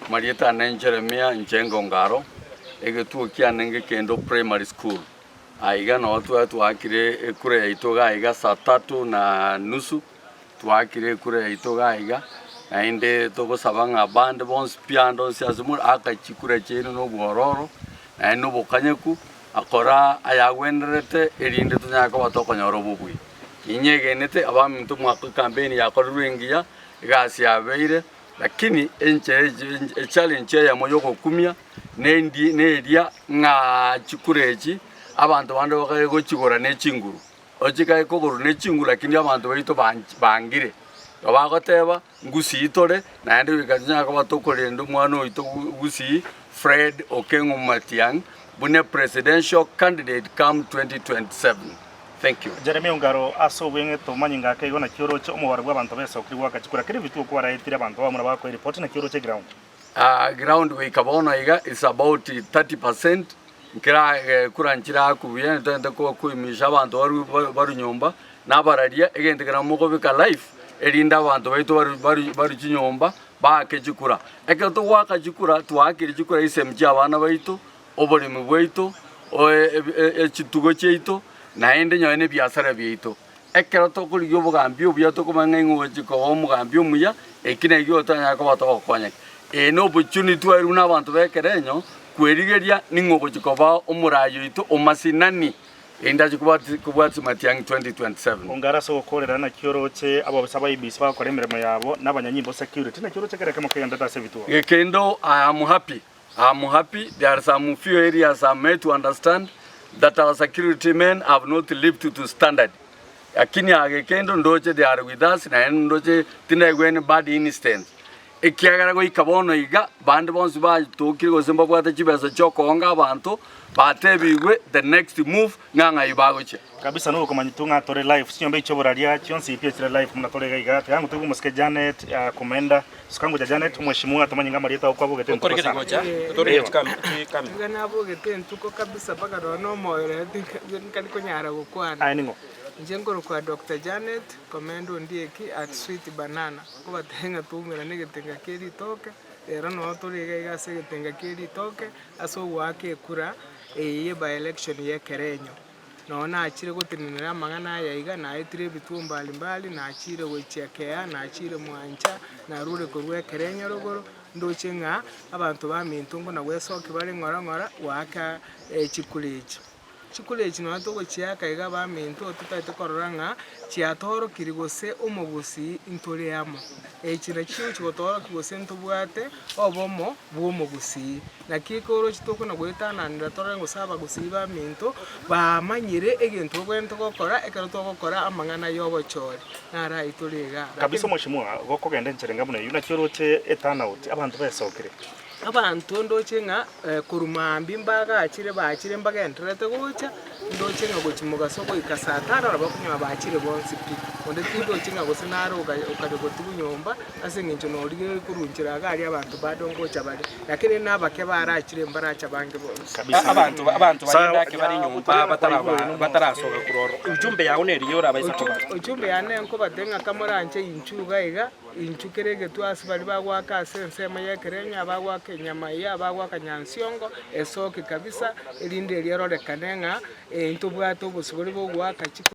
Marieta ane Jeremia Njengo Ngaro, egetuo kiane ngekendo Primary School. Aiga noo twa twaakire ekura yaito iga aiga saa tatu na nusu, twaakire ekura yaito iga aiga, naende togosaba ng'a abande bonsi pi ande onsi ase more, aka chikura chiaino na obwororo, naende na obokanyeku, akora ayagwenerete erinde tonyare koba tokonyora obobui. Ninyegenete abaminto mwaka ekampeni yakorirwe engiya, egasi yabeire. Lakini enchera echallenge eyemo y'ogokumia nendi neria ng'a chikura echi abanto bande bakaye gochigora ne chinguru, ochikaye kogorwa ne chinguru lakini abanto baito banch bangire. Igo bagoteba ngusii tore naende goika tonyare koba tokorenda omwana oito gusii Fred Okeng'o Matiang'i buna presidential candidate come 2027. Thank you. Jeremia Ongaro ase obweng'e tomanyi ngake igo naki oroche omobaro bw'abanto besokire goaka chikura kera ebituko kwaraetire abanto bamura bakoe report naki oroche ground. Ground goika bono iga is about 30% nkera kura nchiraku buya ntogende koimisha abanto baru baru nyomba nabararia egento kera mokobeka life erinde abanto baito baru baru baru chinyomba baake chikura. Ekero togoaka chikura twaakire chikura chisemi chia abana baito oboremi bwaito, chitugo chiaito, naende nonye nebiasara biaito. Ekero tokorigia obogambi obuya tokomanya ng'a ing'o ogochia koba omogambi omuya, eki nakio totanyare koba togokonyeka. Eye na opportunity twaeirwe buna abanto b'ekerenyo, kwerigeria ning'o ogochia koba omoraai oito o masinani, erinde achie kobwati kobwatia Matiang'i 2027. Ongare ase ogokorera naki oroche abobisa ba IEBC bagokora emeremo yabo, na abanyanyimbo security, naki oroche kera ekemo kegenderete ase ebituo. Gekendo I am happy I'm happy there are some few areas I'm made to understand that our security men have not lived to standard lakini age kendo ndoche they are with us naende ndoche tindaigwa any bad instance ekiagera goika bono iga bande bonsi batokire gose mbabwate chibesa chiokoonga abanto batebigwe the next move ng'a ng'ai bagochia. Kabisa nigo okomanyetwe ng'a tore live, chinyomba echi chioboraria chionsi pi chire live buna tore iga iga, tiga ngotoigwe omosike Janet Komenda, suka ngocha Janet, omweshimiwa tomanye amarieta ao kwabogete entuko sana. Iga nabogete entuko kabisa mpaka nonya na omoyo rero tinkari konyara gokwana. Aye ning'o? Inche nkorokwa Doctor Janet Komenda Ondieki at Sweet Banana, nkobatebia ng'a twaumerane egetenga kia ritoke, rero noo tore iga iga ase egetenga kia ritoke, ase ogoaka ekura eye ye by election ya ekerenyo. Nonye nachire gotenenera amang'ana aya iga, naetire ebituo mbali mbali, nachire gochia Kea, nachire Mwancha, narure korwa Ekerenyo rogoro, ndoche ng'a abanto baminto mbuna gwesokia bare ng'ora ng'ora goaka chikura echi. Chikura echi nonye togochiaka iga abaminto totagete korora ng'a chiatoorokirie gose omogusii ntore amo. Echi nachio chigochi gotoorokia gose ntobwate obomo bw'omogusii. Naki ekorochi tokona goetananera torore gose abagusii baminto bamanyire egento babwenerete gokora ekero togokora amang'ana y'obochori. Naro ayio tore igaa. Kabisa omweshimiwa, gokogenda enchera enga buna eyio, naki oroche eturnout, abanto besokire. Abanto ndoche ng'a korwa mambia mbagachire bachire mbagendererete gocha, ndoche ng'a gochia mogaso goika saa tano nabo okonyora bachire bonsi pi. Onde tindochi ng'a gose nare okare gotigwa nyomba ase eng'encho norigereria korwa nchera iga aria abanto bado ngocha bare, lakini nabake barachire mbarache abange bonsi. Abanto abanto barende ake bare nyomba bataraba batarasoka korwa ororo. Ujumbe yao neriya orabaisa kobaa. Ujumbe yane nkobatebia ng'a kamoranche inchuo iga iga. Inchuo kera egetwe ase baria bagoaka ase ensemo y'ekerenyo, abagoaka enyama eyio, abagoaka nyansiongo, esoke kabisa, erinde erio erorekane ng'a intobwate obosibore bw'ogoaka chikura.